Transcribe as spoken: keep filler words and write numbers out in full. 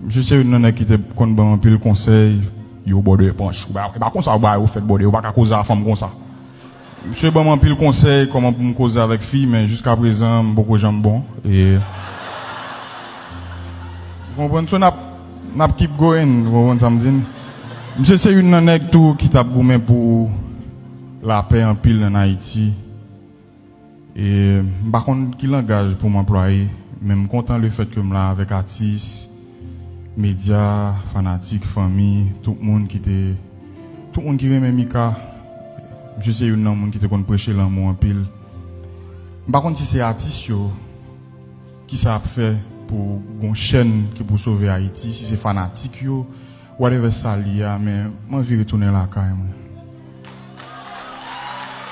Misye se youn nan nèg ki te konn ban m anpil konsèy. Yo, bòdè, panch, ou pa, e pa konsa ou ba yo fèt, bòdè, ou pa ka koze a fanm konsa. Misye ban m anpil konsèy kòman pou m koze avèk fi, men jiska prezan m poko janm bon. E ou konprann? So n ap, n ap keep going, ou konprann sa m di n? Misye se youn nan nèg tou ki t ap goumen pou lapè anpil ann Ayiti. E m pa konn ki langaj pou m anplwaye, men m kontan lefèt ke m la avèk atis, medya, fanatik, fanmi, tout moun ki te, tout moun ki renmen Mika. Misye se youn nan moun ki te konn preche lanmou anpil. M pa konn si se atis yo, ki sa ap fè pou gon chèn ki pou sove Ayiti, si se fanatik yo, whatever sa l ye a, men m anvi retounen lakay mwen.